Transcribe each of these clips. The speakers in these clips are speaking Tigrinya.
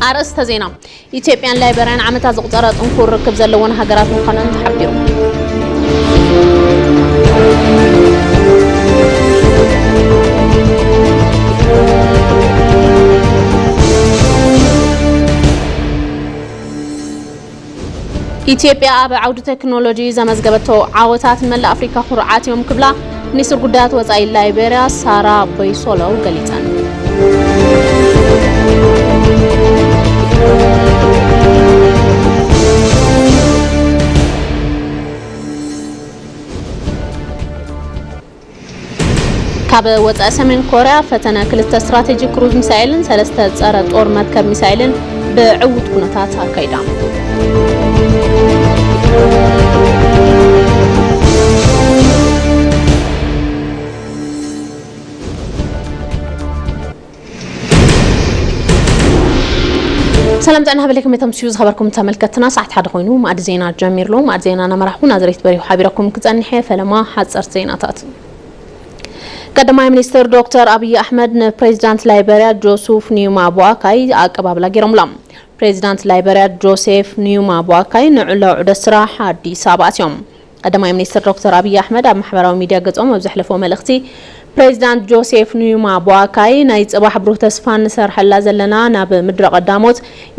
ኣርእስተ ዜና። ኢትዮጵያን ላይበርያን ዓመታት ዘቑጸረ ጥንኩር ርክብ ዘለወን ሃገራት ምዃነን ተሓቢሩ። ኢትዮጵያ ኣብ ዓውዲ ቴክኖሎጂ ዘመዝገበቶ ዓወታት ንመላእ ኣፍሪካ ኩርዓት እዮም ክብላ ሚኒስትር ጉዳያት ወጻኢ ላይቤርያ ሳራ ቦይሶሎ ገሊጸን። ካብ ወጻኢ ሰሜን ኮርያ ፈተነ ክልተ ስትራቴጂክ ክሩዝ ሚሳኤልን ሰለስተ ጸረ ጦር መርከብ ሚሳኤልን ብዕዉት ኩነታት ኣካይዳ። ሰላም ጥዕና ሃበለኩም፣ የተምስዩ ዝኸበርኩም ተመልከትና፣ ሰዓት ሓደ ኮይኑ ማዕድ ዜና ጀሚርሎ። ማዕድ ዜና ነመራሕኩ ናዝሬት በሪሁ ሓቢረኩም ክጸንሕ እየ። ፈለማ ሓጸርቲ ዜናታት። ቀዳማይ ሚኒስትር ዶክተር ኣብይ ኣሕመድ ንፕሬዚዳንት ላይበርያ ጆሱፍ ኒዩማ ቦኣካይ ኣቀባብላ ገይሮምሎም። ፕሬዚዳንት ላይበርያ ጆሴፍ ኒዩማ ቦኣካይ ንዕሎ ዑደት ስራሕ ኣዲስ ኣበባ ኣትዮም። ቀዳማይ ሚኒስትር ዶክተር ኣብይ ኣሕመድ ኣብ ማሕበራዊ ሚድያ ገጾም ኣብ ዘሕለፈዎ መልእኽቲ፣ ፕሬዚዳንት ጆሴፍ ኒዩማ ቦኣካይ ናይ ጽባሕ ብሩህ ተስፋ ንሰርሐላ ዘለና ናብ ምድረ ቀዳሞት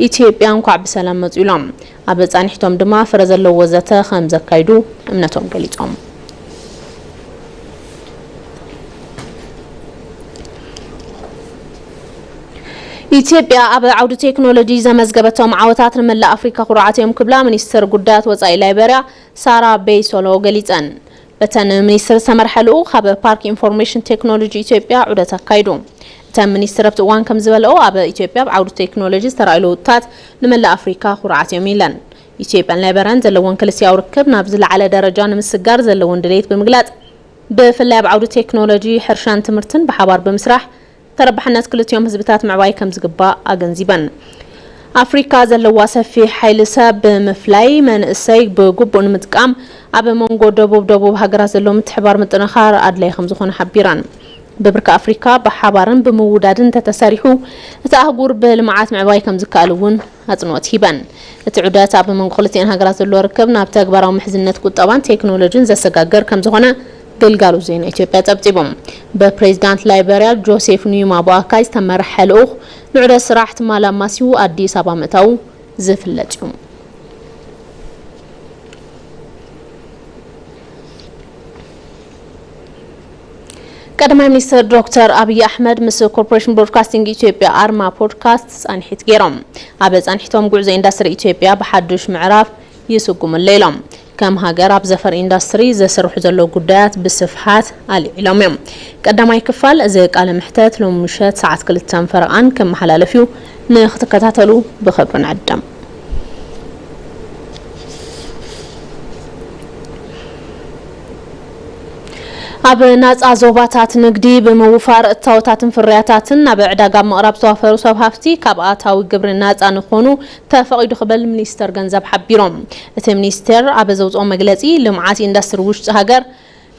ኢትዮጵያ እንኳዕ ብሰላም መጹ ኢሎም። ኣብ ጻኒሕቶም ድማ ፍረ ዘለዎ ዘተ ከም ዘካይዱ እምነቶም ገሊጾም። ኢትዮጵያ ኣብ ዓውዲ ቴክኖሎጂ ዘመዝገበቶም ዓወታት ንመላእ ኣፍሪካ ኩርዓት እዮም ክብላ ሚኒስትር ጉዳያት ወጻኢ ላይበርያ ሳራ ቤይሶሎ ገሊጸን። በተን ሚኒስትር ዝተመርሐ ልኡኽ ኣብ ፓርክ ኢንፎርሜሽን ቴክኖሎጂ ኢትዮጵያ ዑደት ኣካይዱ። እተን ሚኒስትር ኣብቲ እዋን ከም ዝበለኦ ኣብ ኢትዮጵያ ኣብ ዓውዲ ቴክኖሎጂ ዝተራእዩ ለውጥታት ንመላእ ኣፍሪካ ኩርዓት እዮም ኢለን። ኢትዮጵያን ላይበርያን ዘለወን ክልቲኣዊ ርክብ ናብ ዝለዓለ ደረጃ ንምስጋር ዘለወን ድሌት ብምግላጽ ብፍላይ ኣብ ዓውዲ ቴክኖሎጂ፣ ሕርሻን ትምህርትን ብሓባር ብምስራሕ ተረባሕነት ክልቲኦም ህዝብታት ምዕባይ ከም ዝግባእ ኣገንዚበን። ኣፍሪካ ዘለዋ ሰፊሕ ሓይሊ ሰብ ብምፍላይ መንእሰይ ብግቡእ ንምጥቃም ኣብ መንጎ ደቡብ ደቡብ ሃገራት ዘሎ ምትሕባር ምጥንኻር ኣድላይ ከም ዝኾነ ሓቢረን። ብብርኪ ኣፍሪካ ብሓባርን ብምውዳድን እንተተሰሪሑ እቲ ኣህጉር ብልምዓት ምዕባይ ከም ዝከኣል እውን ኣጽንኦት ሂበን። እቲ ዑደት ኣብ መንጎ ክልቲኣን ሃገራት ዘሎ ርክብ ናብ ተግባራዊ ምሕዝነት ቁጠባን ቴክኖሎጂን ዘሰጋግር ከም ዝኾነ ግልጋሎት ዜና ኢትዮጵያ ጸብጺቡ። ብፕሬዚዳንት ላይበርያ ጆሴፍ ኑዩማ ቦኣካይ ዝተመርሐ ልኡኽ ንዑደት ስራሕ ትማሊ ኣማሲዩ ኣዲስ ኣበባ ምእታዉ ዝፍለጥ እዩ። ቀዳማይ ሚኒስትር ዶክተር ኣብይ ኣሕመድ ምስ ኮርፖሬሽን ብሮድካስቲንግ ኢትዮጵያ ኣርማ ፖድካስት ጻንሒት ገይሮም። ኣብ ጻንሒቶም ጉዕዞ ኢንዳስትሪ ኢትዮጵያ ብሓዱሽ ምዕራፍ ይስጉምለ ኢሎም። ከም ሃገር ኣብ ዘፈር ኢንዳስትሪ ዘስርሑ ዘለዉ ጉዳያት ብስፍሓት ኣልዒሎም እዮም። ቀዳማይ ክፋል እዚ ቃለ መሕተት ሎሚ ምሸት ሰዓት ክልተን ፈረቓን ክመሓላለፍ እዩ። ንክትከታተሉ ብኽብሪ ንዕድም። ኣብ ናጻ ዞባታት ንግዲ ብምውፋር እታወታትን ፍርያታትን ናብ ዕዳጋ ምቕራብ ዝተዋፈሩ ሰብ ሃፍቲ ካብ ኣታዊ ግብሪ ናጻ ንኾኑ ተፈቒዱ ክብል ሚኒስተር ገንዘብ ሓቢሮም። እቲ ሚኒስቴር ኣብ ዘውፅኦ መግለፂ፣ ልምዓት ኢንዱስትሪ ውሽጢ ሃገር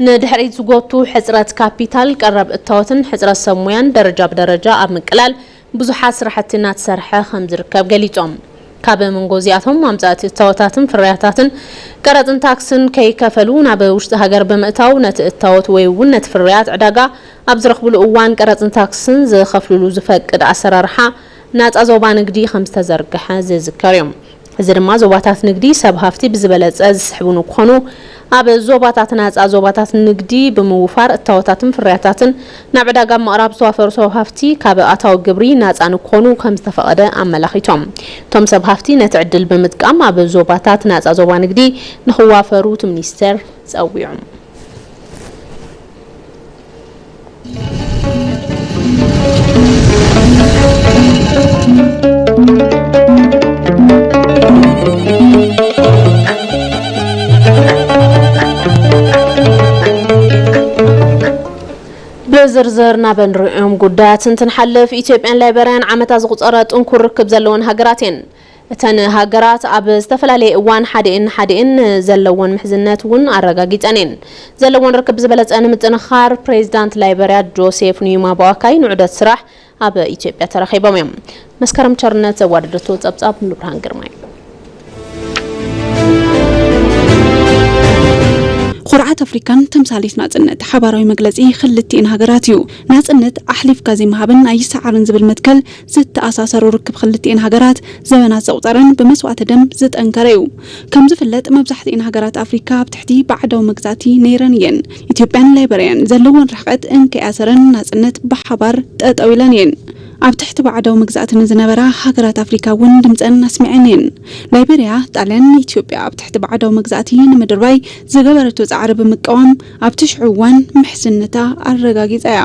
ንድሕሪት ዝጎቱ ሕፅረት ካፒታል፣ ቀረብ እታወትን ሕፅረት ሰብ ሙያን ደረጃ ብደረጃ ኣብ ምቅላል ብዙሓት ስራሕቲ እናተሰርሐ ከም ዝርከብ ገሊፆም። ካብ መንጎ እዚኣቶም ኣምፃእቲ እታወታትን ፍርያታትን ቀረፅን ታክስን ከይከፈሉ ናብ ውሽጢ ሃገር ብምእታው ነቲ እታወት ወይ እውን ነቲ ፍርያት ዕዳጋ ኣብ ዝረኽብሉ እዋን ቀረፅን ታክስን ዝኸፍልሉ ዝፈቅድ ኣሰራርሓ ናፃ ዞባ ንግዲ ከም ዝተዘርግሐ ዝዝከር እዩ። እዚ ድማ ዞባታት ንግዲ ሰብ ሃፍቲ ብዝበለፀ ዝስሕቡ ንክኾኑ፣ ኣብ ዞባታት ናፃ ዞባታት ንግዲ ብምውፋር እታወታትን ፍርያታትን ናብ ዕዳጋ ምቕራብ ዝተዋፈሩ ሰብ ሃፍቲ ካብ ኣታዊ ግብሪ ናፃ ንክኾኑ ከም ዝተፈቐደ ኣመላኺቶም። እቶም ሰብ ሃፍቲ ነቲ ዕድል ብምጥቃም ኣብ ዞባታት ናፃ ዞባ ንግዲ ንክዋፈሩ እቲ ሚኒስቴር ጸዊዑ። ብዝርዝር ናብ እንሪኦም ጉዳያት እንትንሓልፍ፣ ኢትዮጵያን ላይበርያን ዓመታት ዝቑጸረ ጥንኩር ርክብ ዘለወን ሃገራት እየን። እተን ሃገራት ኣብ ዝተፈላለየ እዋን ሓደኤን ሓደኤን ዘለወን ምሕዝነት እውን ኣረጋጊጸን እየን። ዘለወን ርክብ ዝበለጸ ንምጥንኻር፣ ፕሬዚዳንት ላይበርያ ጆሴፍ ኑዩማ ቦኣካይ ንዑደት ስራሕ ኣብ ኢትዮጵያ ተረኺቦም እዮም። መስከረም ቸርነት ዘዋደደቶ ጸብጻብ ንብርሃን ግርማይ። ኩርዓት ኣፍሪካን ተምሳሌት ናጽነት ሓባራዊ መግለጺ ክልቲኤን ሃገራት እዩ። ናጽነት ኣሕሊፍካ ዘይምሃብን ኣይሰዓርን ዝብል መትከል ዝተኣሳሰሩ ርክብ ክልቲኤን ሃገራት ዘበናት ዘቑጸረን ብመስዋእቲ ደም ዝጠንከረ እዩ። ከም ዝፍለጥ መብዛሕትኤን ሃገራት ኣፍሪካ ኣብ ትሕቲ ባዕዳዊ መግዛእቲ ነይረን እየን። ኢትዮጵያን ላይበርያን ዘለወን ርሕቀት እንከይኣሰረን ናጽነት ብሓባር ጠጠው ኢለን እየን። ኣብ ትሕቲ ባዕዳዊ መግዛእቲ ንዝነበራ ሃገራት ኣፍሪካ እውን ድምፀን ኣስሚዐን እየን። ላይበርያ፣ ጣልያን ንኢትዮጵያ ኣብ ትሕቲ ባዕዳዊ መግዛእቲ ንምድርባይ ዝገበረቶ ጻዕሪ ብምቅዋም ኣብቲ ሽዑ እዋን ምሕዝነታ ኣረጋጊጻ እያ።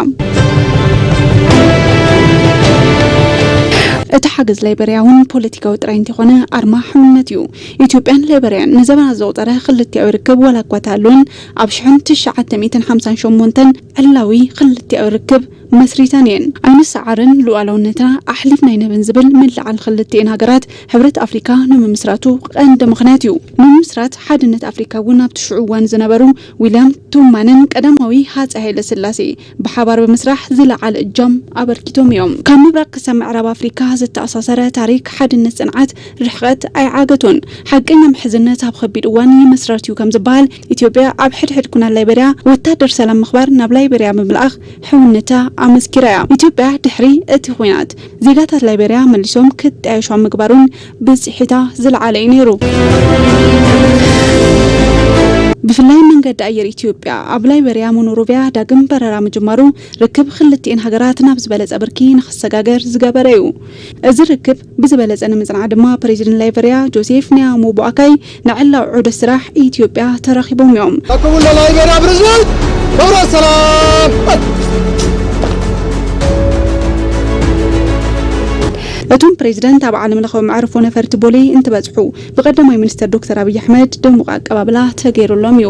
እቲ ሓገዝ ላይበርያ እውን ፖለቲካዊ ጥራይ እንተኾነ ኣርማ ሕውነት እዩ። ኢትዮጵያን ላይበርያን ንዘበናት ዘቑጸረ ክልቲኣዊ ርክብ ዋላ እኳ ተሃልወን ኣብ ሽሕን ትሽዓተ ሚእትን ሓምሳን ሸሞንተን ዕላዊ ክልቲኣዊ ርክብ መስሪተን እየን። ኣይንሰዓርን ሉዓላውነትና ኣሕሊፍና ኣይንህብን ዝብል ምልዓል ክልቲኤን ሃገራት ሕብረት ኣፍሪካ ንምምስራቱ ቀንዲ ምኽንያት እዩ። ንምምስራት ሓድነት ኣፍሪካ እውን ኣብቲ ሽዑ እዋን ዝነበሩ ዊልያም ቱማንን ቀዳማዊ ሃፀይ ሃይለ ስላሴ ብሓባር ብምስራሕ ዝለዓለ እጃም ኣበርኪቶም እዮም። ካብ ምብራቕ ክሳብ ምዕራብ ኣፍሪካ ዝተኣሳሰረ ታሪክ ሓድነት ጽንዓት ርሕቀት ኣይዓገቶን። ሓቀኛ ምሕዝነት ኣብ ከቢድ እዋን ይመስረት እዩ ከም ዝበሃል፣ ኢትዮጵያ ኣብ ሕድሕድ ኩናት ላይበርያ ወታደር ሰላም ምኽባር ናብ ላይበርያ ብምልኣኽ ሕውነታ ኣመስኪራ እያ። ኢትዮጵያ ድሕሪ እቲ ኩናት ዜጋታት ላይበርያ መሊሶም ክጣየሹ ኣብ ምግባር እውን ብፅሒታ ዝለዓለ እዩ ነይሩ። ብፍላይ መንገዲ ኣየር ኢትዮጵያ ኣብ ላይበርያ ሞኖሮቪያ ዳግም በረራ ምጅማሩ ርክብ ክልቲኤን ሃገራት ናብ ዝበለጸ ብርኪ ንኽሰጋገር ዝገበረ እዩ። እዚ ርክብ ብዝበለጸ ንምጽናዕ ድማ ፕሬዚደንት ላይበርያ ጆሴፍ ኒያሞ ቦኣካይ ንዕላዊ ዑደት ስራሕ ኢትዮጵያ ተራኺቦም እዮም። ክቡር ላይበርያ ፕሬዚደንት፣ ክብረት ሰላም። እቶም ፕሬዚደንት ኣብ ዓለም ለኻዊ መዕርፎ ነፈርቲ ቦሌ እንትበጽሑ ብቀዳማይ ሚኒስተር ዶክተር ኣብይ ኣሕመድ ድሙቕ ኣቀባብላ ተገይሩሎም እዩ።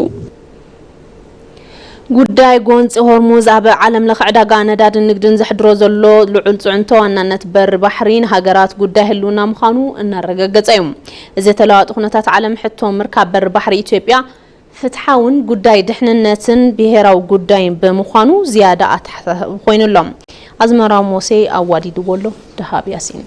ጉዳይ ጎንፂ ሆርሙዝ ኣብ ዓለም ለኸ ዕዳጋ ነዳድን ንግድን ዘሕድሮ ዘሎ ልዑል ፅዕንቶ ዋናነት በሪ ባሕሪ ንሃገራት ጉዳይ ህልውና ምዃኑ እናረጋገፀ እዩ። እዚ ተለዋዋጢ ኩነታት ዓለም ሕቶ ምርካብ በሪ ባሕሪ ኢትዮጵያ ፍትሓውን ጉዳይ ድሕንነትን ብሄራዊ ጉዳይን ብምዃኑ ዝያዳ ኣተሓሳሳቢ ኮይኑ ኣሎ። ኣዝመራው ሞሴ ኣዋዲድዎ ኣሎ። ደሃብ ያሲን።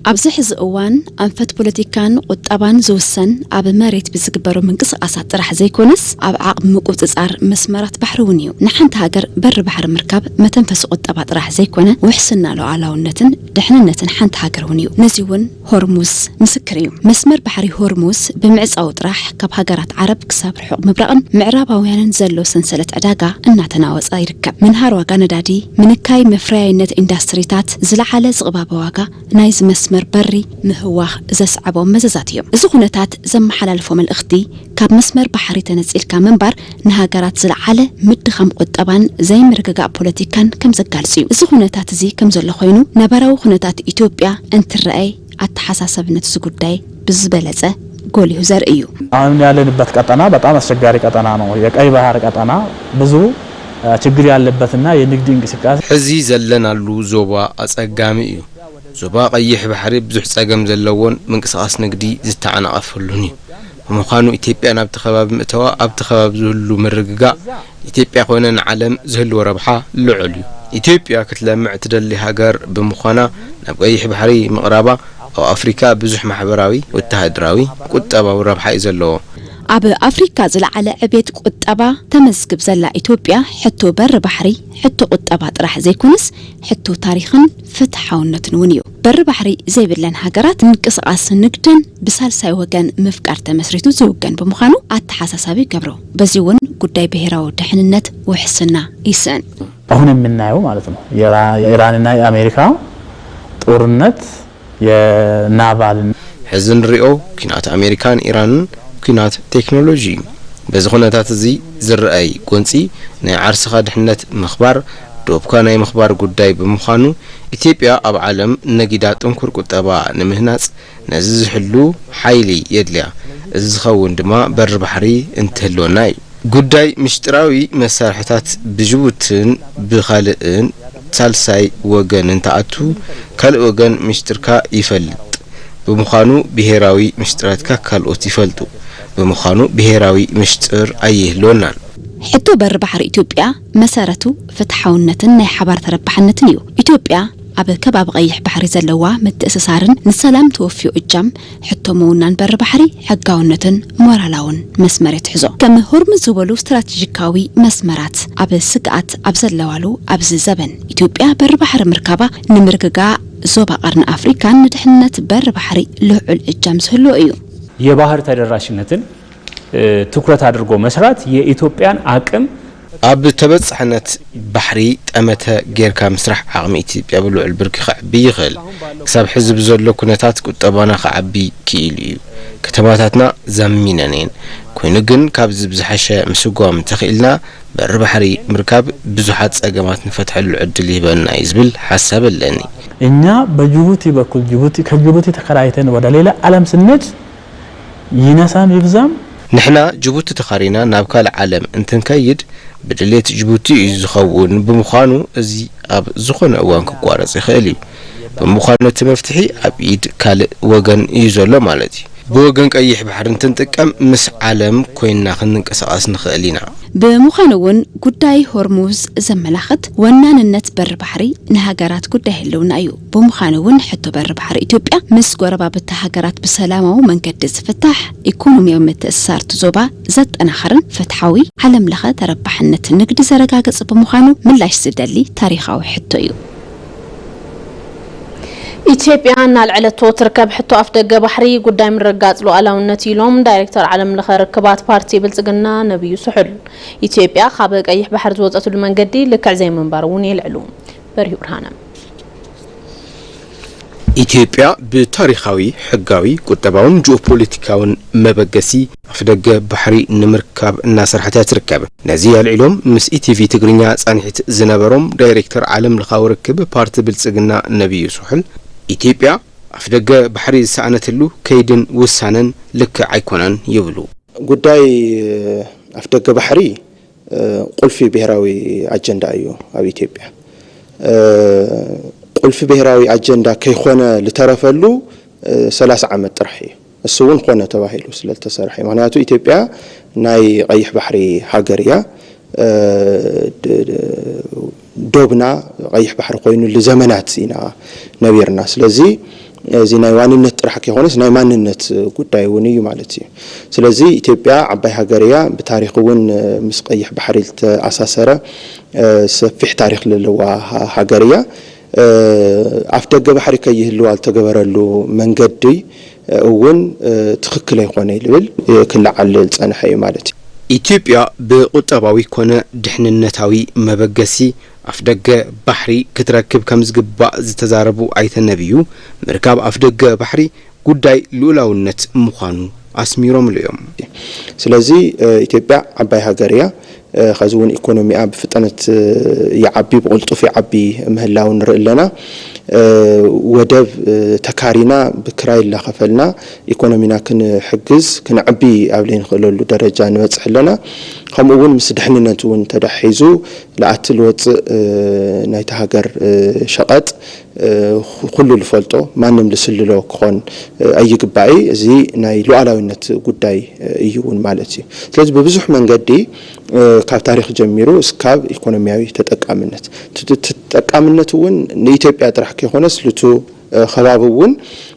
ኣብዚ ሕዚ እዋን ኣንፈት ፖለቲካን ቁጠባን ዝውሰን ኣብ መሬት ብዝግበሩ ምንቅስቓሳት ጥራሕ ዘይኮነስ ኣብ ዓቕሚ ምቁጽጻር መስመራት ባሕሪ እውን እዩ። ንሓንቲ ሃገር በሪ ባሕሪ ምርካብ መተንፈሲ ቁጠባ ጥራሕ ዘይኮነ ውሕስና ሉዓላውነትን ድሕንነትን ሓንቲ ሃገር እውን እዩ። ነዚ እውን ሆርሙዝ ምስክር እዩ። መስመር ባሕሪ ሆርሙዝ ብምዕጻው ጥራሕ ካብ ሃገራት ዓረብ ክሳብ ርሑቕ ምብራቕን ምዕራባውያንን ዘሎ ሰንሰለት ዕዳጋ እናተናወጸ ይርከብ። ምንሃር ዋጋ ነዳዲ፣ ምንካይ መፍረያይነት ኢንዳስትሪታት፣ ዝለዓለ ዝቕባበ ዋጋ ናይዚ መስመር በሪ ምህዋኽ ዘስዓቦም መዘዛት እዮም። እዚ ኩነታት ዘመሓላልፎ መልእኽቲ ካብ መስመር ባሕሪ ተነጺልካ ምንባር ንሃገራት ዝለዓለ ምድኻም ቁጠባን ዘይምርግጋእ ፖለቲካን ከም ዘጋልጽ እዩ። እዚ ኩነታት እዚ ከም ዘሎ ኮይኑ ነባራዊ ኩነታት ኢትዮጵያ እንትረኣይ ኣተሓሳሰብነት እዚ ጉዳይ ብዝበለጸ ጎሊሁ ዘርኢ እዩ። አሁን ያለንበት ቀጠና በጣም አስቸጋሪ ቀጠና ነው። የቀይ ባህር ቀጠና ብዙ ችግር ያለበትና የንግድ እንቅስቃሴ ሕዚ ዘለናሉ ዞባ ኣጸጋሚ እዩ። ዞባ ቀይሕ ባሕሪ ብዙሕ ጸገም ዘለዎን ምንቅስቓስ ንግዲ ዝተዓናቐፈሉን እዩ። ብምዃኑ ኢትዮጵያ ናብቲ ከባቢ ምእተዋ ኣብቲ ከባቢ ዝህሉ ምርግጋእ ኢትዮጵያ ኮነ ንዓለም ዝህልዎ ረብሓ ልዑል እዩ። ኢትዮጵያ ክትለምዕ ትደሊ ሃገር ብምዃና ናብ ቀይሕ ባሕሪ ምቕራባ ኣብ ኣፍሪካ ብዙሕ ማሕበራዊ፣ ወተሃደራዊ፣ ቁጠባዊ ረብሓ እዩ ዘለዎ። ኣብ ኣፍሪካ ዝለዓለ ዕቤት ቁጠባ ተመዝግብ ዘላ ኢትዮጵያ ሕቶ በሪ ባሕሪ ሕቶ ቁጠባ ጥራሕ ዘይኮነስ ሕቶ ታሪኽን ፍትሓውነትን እውን እዩ። በሪ ባሕሪ ዘይብለን ሃገራት ምንቅስቓስ ንግደን ብሳልሳይ ወገን ምፍቃር ተመስሪቱ ዝውገን ብምዃኑ ኣተሓሳሳቢ ይገብሮ። በዚ እውን ጉዳይ ብሄራዊ ድሕንነት ውሕስና ይስእን። አሁን የምናየው ማለት ነው የራ- የኢራንና የአሜሪካ ጦርነት የናቫልን ሕዚ ንሪኦ ኲናት ኣሜሪካን ኢራንን ኲናት ቴክኖሎጂ እዩ። በዚ ኩነታት እዚ ዝረኣይ ጎንፂ ናይ ዓርስኻ ድሕነት ምኽባር፣ ዶብካ ናይ ምኽባር ጉዳይ ብምዃኑ ኢትዮጵያ ኣብ ዓለም ነጊዳ ጥንኩር ቁጠባ ንምህናፅ ነዚ ዝሕሉ ሓይሊ የድልያ። እዚ ዝኸውን ድማ በሪ ባሕሪ እንትህልወና እዩ። ጉዳይ ምሽጥራዊ መሳርሕታት ብጅቡትን ብኻልእን ሳልሳይ ወገን እንትኣቱ ካልእ ወገን ምሽጥርካ ይፈልጥ ብምዃኑ ብሄራዊ ምሽጥራትካ ካልኦት ይፈልጡ ብምዃኑ ብሄራዊ ምሽጥር ኣይህልወናን። ሕቶ በሪ ባሕሪ ኢትዮጵያ መሰረቱ ፍትሓውነትን ናይ ሓባር ተረባሕነትን እዩ። ኢትዮጵያ ኣብ ከባቢ ቀይሕ ባሕሪ ዘለዋ ምትእስሳርን ንሰላም ተወፍዮ እጃም ሕቶ ምውናን በሪ ባሕሪ ሕጋውነትን ሞራላውን መስመር እያ ትሕዞ። ከም ሆርሙዝ ዝበሉ ስትራቴጂካዊ መስመራት ኣብ ስግኣት ኣብ ዘለዋሉ ኣብዚ ዘበን፣ ኢትዮጵያ በሪ ባሕሪ ምርካባ ንምርግጋእ ዞባ ቀርኒ ኣፍሪካን ንድሕነት በሪ ባሕሪ ልዑል እጃም ዝህልዎ እዩ። የባህር ተደራሽነትን ትኩረት አድርጎ መስራት የኢትዮጵያን አቅም ኣብ ተበጻሕነት ባሕሪ ጠመተ ጌርካ ምስራሕ ዓቕሚ ኢትዮጵያ ብልዑል ብርኪ ከዕቢ ይኽእል። ክሳብ ሕዚ ብዘሎ ኩነታት ቁጠባና ከዓቢ ክኢሉ እዩ። ከተማታትና ዛሚነን እየን። ኮይኑ ግን ካብዚ ብዝሓሸ ምስጓም እንተኽኢልና በሪ ባሕሪ ምርካብ ብዙሓት ጸገማት ንፈትሐሉ ዕድል ይህበና እዩ ዝብል ሓሳብ ኣለኒ። እኛ በጅቡቲ በኩል ጅቡቲ ከጅቡቲ ተከራይተን ወደ ሌላ ዓለም ስንሄድ ይነሳም ይብዛም ንሕና ጅቡቲ ተኻሪና ናብ ካልእ ዓለም እንትንከይድ ብድሌት ጅቡቲ እዩ ዝኸውን ብምዃኑ እዚ ኣብ ዝኾነ እዋን ክቋረጽ ይኽእል እዩ። ብምዃኑ እቲ መፍትሒ ኣብ ኢድ ካልእ ወገን እዩ ዘሎ ማለት እዩ። ብወገን ቀይሕ ባሕሪ እንትንጥቀም ምስ ዓለም ኮይንና ክንንቀሳቐስ ንኽእል ኢና። ብምዃኑ እውን ጉዳይ ሆርሙዝ ዘመላኽት ወናንነት በሪ ባሕሪ ንሃገራት ጉዳይ ህልውና እዩ። ብምዃኑ እውን ሕቶ በሪ ባሕሪ ኢትዮጵያ ምስ ጎረባብቲ ሃገራት ብሰላማዊ መንገዲ ዝፍታሕ፣ ኢኮኖሚያዊ ምትእስሳር እቲ ዞባ ዘጠናኽርን ፍትሓዊ ዓለም ለኸ ተረባሕነት ንግዲ ዘረጋግጽ ብምዃኑ ምላሽ ዝደሊ ታሪኻዊ ሕቶ እዩ። ኢትዮጵያ እናልዐለቶ ትርከብ ሕቶ ኣፍደገ ባሕሪ ጉዳይ ምርግጋፅ ሉኣላውነት ኢሎም ዳይሬክተር ዓለም ለኸ ርክባት ፓርቲ ብልፅግና ነብዩ ስሑል። ኢትዮጵያ ካብ ቀይሕ ባሕሪ ዝወፀትሉ መንገዲ ልክዕ ዘይምንባር እውን የልዕሉ። በሪሁ ብርሃነ። ኢትዮጵያ ብታሪኻዊ፣ ሕጋዊ፣ ቁጠባውን ጂኦፖለቲካውን መበገሲ ኣፍደገ ባሕሪ ንምርካብ እናሰርሐት እያ ትርከብ። ነዚ ኣልዒሎም ምስ ኢቲቪ ትግርኛ ፃንሒት ዝነበሮም ዳይሬክተር ዓለም ለኻዊ ርክብ ፓርቲ ብልፅግና ነብዩ ስሑል፣ ኢትዮጵያ ኣፍደገ ባሕሪ ዝሰኣነትሉ ከይድን ውሳነን ልክዕ ኣይኮነን ይብሉ። ጉዳይ ኣፍደገ ባሕሪ ቁልፊ ብሄራዊ ኣጀንዳ እዩ ኣብ ኢትዮጵያ። ቁልፊ ብሄራዊ ኣጀንዳ ከይኾነ ዝተረፈሉ ሰላሳ ዓመት ጥራሕ እዩ። እሱ እውን ኾነ ተባሂሉ ስለዝተሰርሐ እዩ። ምኽንያቱ ኢትዮጵያ ናይ ቀይሕ ባሕሪ ሃገር እያ። ዶብና ቀይሕ ባሕሪ ኮይኑ ልዘመናት ኢና ነቢርና። ስለዚ እዚ ናይ ዋንነት ጥራሕ ከይኮነስ ናይ ማንነት ጉዳይ እውን እዩ ማለት እዩ። ስለዚ ኢትዮጵያ ዓባይ ሃገር እያ። ብታሪኽ እውን ምስ ቀይሕ ባሕሪ ዝተኣሳሰረ ሰፊሕ ታሪኽ ዘለዋ ሃገር እያ። ኣፍ ደገ ባሕሪ ከይህልዋ ዝተገበረሉ መንገዲ እውን ትኽክል ኣይኮነ ልብል ክለዓል ዝፀንሐ እዩ ማለት እዩ። ኢትዮጵያ ብቁጠባዊ ኮነ ድሕንነታዊ መበገሲ ኣፍደገ ባሕሪ ክትረክብ ከምዝግባእ ዝተዛረቡ ኣይተ ነብዩ፣ ምርካብ ኣፍደገ ባሕሪ ጉዳይ ልኡላውነት ምዃኑ ኣስሚሮምሉ እዮም። ስለዚ ኢትዮጵያ ዓባይ ሃገር እያ። ኸዚ እውን ኢኮኖሚኣ ብፍጥነት ይዓቢ፣ ብቕልጡፍ ይዓቢ ምህላው ንርኢ ኣለና። ወደብ ተካሪና ብክራይ እናኸፈልና ኢኮኖሚና ክንሕግዝ፣ ክንዕቢ ኣብ ዘይንኽእለሉ ደረጃ ንበፅሕ ኣለና። ከምኡ እውን ምስ ድሕንነት እውን ተዳሒዙ ልኣቲ ልወፅእ ናይታ ሃገር ሸቐጥ ኩሉ ዝፈልጦ ማንም ዝስልሎ ክኾን ኣይግባእ። እዚ ናይ ሉዓላዊነት ጉዳይ እዩ እውን ማለት እዩ። ስለዚ ብብዙሕ መንገዲ ካብ ታሪኽ ጀሚሩ እስካብ ኢኮኖሚያዊ ተጠቃምነት፣ ተጠቃምነት እውን ንኢትዮጵያ ጥራሕ ከይኮነስ ልቱ ከባቢ እውን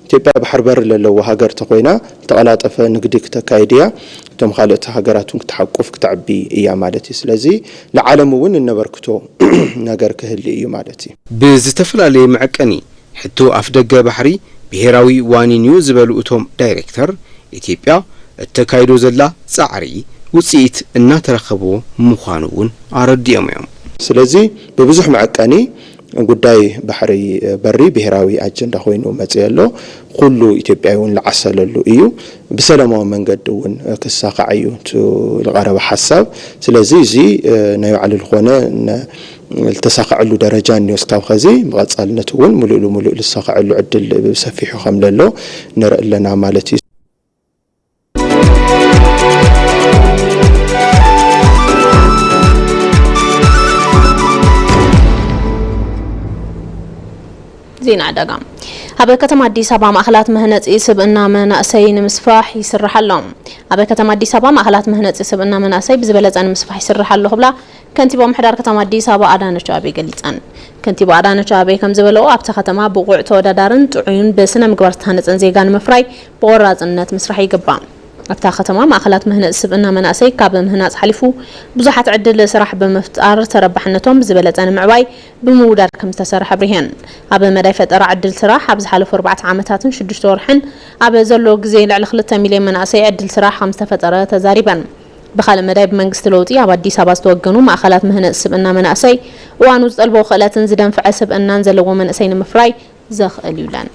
ኢትዮጵያ ባሕሪ በር ለለዎ ሃገር ተኮይና ዝተቐላጠፈ ንግዲ ክተካይድ እያ። እቶም ካልኦት ሃገራት እውን ክትሓቁፍ ክትዕቢ እያ ማለት እዩ። ስለዚ ንዓለም እውን እነበርክቶ ነገር ክህሊ እዩ ማለት እዩ። ብዝተፈላለየ መዐቀኒ ሕቶ ኣፍደገ ባሕሪ ብሄራዊ ዋኒን እዩ ዝበሉ እቶም ዳይሬክተር፣ ኢትዮጵያ እተካይዶ ዘላ ፃዕሪ ውፅኢት እናተረኸቦ ምዃኑ እውን ኣረዲኦም እዮም። ስለዚ ብብዙሕ መዐቀኒ ጉዳይ ባሕሪ በሪ ብሄራዊ ኣጀንዳ ኮይኑ መፅእ ኣሎ። ኩሉ ኢትዮጵያዊ እውን ዝዓሰለሉ እዩ። ብሰላማዊ መንገዲ እውን ክሳኻዕ እዩ እቲ ዝቐረበ ሓሳብ። ስለዚ እዚ ናይ ባዕሉ ዝኾነ ዝተሳኽዐሉ ደረጃ እኒኦ። እስካብ ኸዚ ብቐፃልነት እውን ሙሉእ ልሙሉእ ዝሳኽዐሉ ዕድል ብሰፊሑ ከም ዘሎ ንርኢ ኣለና ማለት እዩ። ዜና ዕዳጋ። ኣብ ከተማ ኣዲስ ኣበባ ማእኸላት መህነፂ ስብእና መናእሰይ ንምስፋሕ ይስራሕ ኣሎ። ኣብ ከተማ ኣዲስ ኣበባ ማእኸላት መህነፂ ስብእና መናእሰይ ብዝበለፀ ንምስፋሕ ይስራሕ ኣሎ ክብላ ከንቲባ ምምሕዳር ከተማ ኣዲስ ኣበባ ኣዳነች ኣቤቤ ገሊፀን። ከንቲባ ኣዳነች ኣቤቤ ከም ዝበለኦ ኣብታ ከተማ ብቑዕ ተወዳዳርን ጥዑይን ብስነ ምግባር ዝተሃነፀን ዜጋ ንምፍራይ ብቆራፅነት ምስራሕ ይግባእ። ኣብታ ከተማ ማእኸላት ምህነፅ ስብእና መናእሰይ ካብ ምህናፅ ሓሊፉ ብዙሓት ዕድል ስራሕ ብምፍጣር ተረባሕነቶም ብዝበለፀ ንምዕባይ ብምውዳድ ከም ዝተሰርሐ ኣብሪሀን። ኣብ መዳይ ፈጠራ ዕድል ስራሕ ኣብ ዝሓለፉ ኣርባዕተ ዓመታትን ሽዱሽተ ወርሕን ኣብ ዘሎ ግዜ ልዕሊ ክልተ ሚልዮን መናእሰይ ዕድል ስራሕ ከም ዝተፈጠረ ተዛሪበን። ብኻልእ መዳይ ብመንግስቲ ለውጢ ኣብ ኣዲስ ኣበባ ዝተወገኑ ማእኸላት ምህነፅ ስብእና መናእሰይ እዋኑ ዝጠልቦ ክእለትን ዝደንፍዐ ስብእናን ዘለዎ መንእሰይ ንምፍራይ ዘኽእል እዩ ኢለን።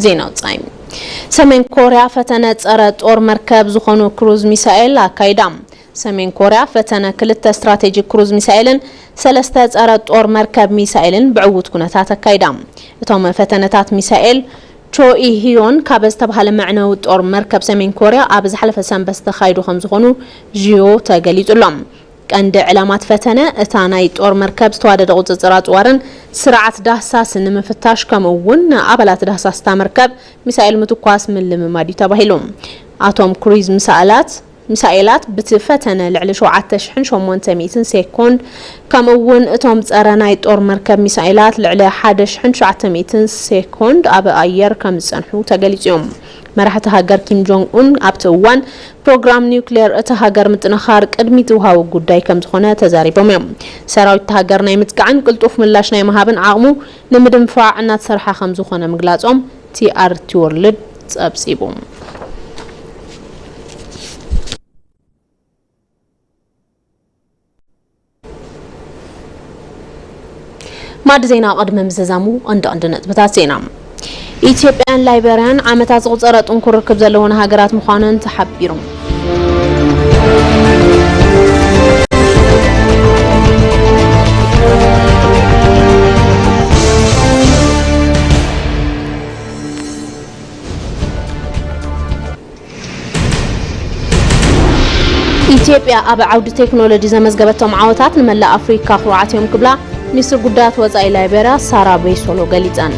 ዜና ወጻኢ። ሰሜን ኮርያ ፈተነ ጸረ ጦር መርከብ ዝኾኑ ክሩዝ ሚሳኤል ኣካይዳ። ሰሜን ኮርያ ፈተነ ክልተ ስትራቴጂክ ክሩዝ ሚሳኤልን ሰለስተ ጸረ ጦር መርከብ ሚሳኤልን ብዕዉት ኩነታት ኣካይዳ። እቶም ፈተነታት ሚሳኤል ቾኢ ሂዮን ካብ ዝተባህለ መዕነዊ ጦር መርከብ ሰሜን ኮርያ ኣብ ዝሓለፈ ሰንበት ዝተኻይዱ ከም ዝኾኑ ዢዮ ተገሊጹ ኣሎ። ቀንዲ ዕላማት ፈተነ እታ ናይ ጦር መርከብ ዝተዋደደ ቁጽጽር ኣጽዋርን ስርዓት ዳህሳስ ንምፍታሽ ከምኡ እውን ንኣባላት ዳህሳስ እታ መርከብ ሚሳኤል ምትኳስ ምልምማድ እዩ ተባሂሉ። ኣቶም ክሩዝ ሚሳኤላት ሚሳኤላት ብቲ ፈተነ ልዕሊ ሸውዓተ ሽሕን ሸሞንተ ሚእትን ሴኮንድ ከምኡ እውን እቶም ጸረ ናይ ጦር መርከብ ሚሳኤላት ልዕሊ ሓደ ሽሕን ትሽዓተ ሚእትን ሴኮንድ ኣብ ኣየር ከም ዝጸንሑ ተገሊጹ እዮም። መራሕቲ ሃገር ኪም ጆንግ ኡን ኣብቲ እዋን ፕሮግራም ኒውክሌር እታ ሃገር ምጥንኻር ቅድሚት ዝወሃቡ ጉዳይ ከም ዝኾነ ተዛሪቦም እዮም። ሰራዊት እታ ሃገር ናይ ምጥቃዕን ቅልጡፍ ምላሽ ናይ ምሃብን ዓቕሙ ንምድንፋዕ እናተሰርሐ ከም ዝኾነ ምግላጾም ቲኣርቲ ወርልድ ጸብጺቡ። ማዕዲ ዜና ቅድሚ ምዝዛሙ እንደ ቀንዲ ነጥብታት ዜና። ኢትዮጵያን ላይቤርያን ዓመታት ዝቑጸረ ጥንኩር ርክብ ዘለወን ሃገራት ምዃነን ተሓቢሩ። ኢትዮጵያ ኣብ ዓውዲ ቴክኖሎጂ ዘመዝገበቶም ዓወታት ንመላእ ኣፍሪካ ኩርዓት እዮም ክብላ ሚኒስትር ጉዳያት ወፃኢ ላይቤርያ ሳራ ቤሶሎ ገሊፀን።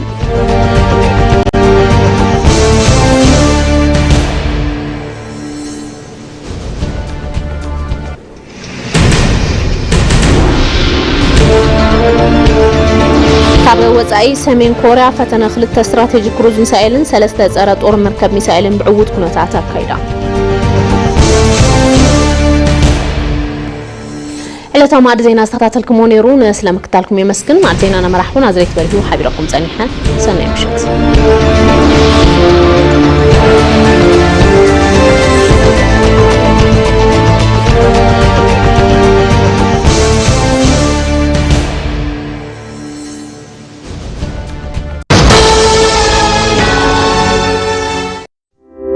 ካብ ወጻኢ ሰሜን ኮርያ ፈተነ ክልተ ስትራቴጂክ ክሩዝ ሚሳኤልን ሰለስተ ጸረ ጦር መርከብ ሚሳኤልን ብዕዉት ኩነታት ኣካይዳ። ዕለታዊ ማዕዲ ዜና ዝተኸታተልኩሞ ነይሩ። ንስለ ምክታልኩም የመስግን። ማዕዲ ዜና ነመራሕኹ ናዝሬት በርሂ ሓቢረኩም ጸኒሐ። ሰናይ ምሽት።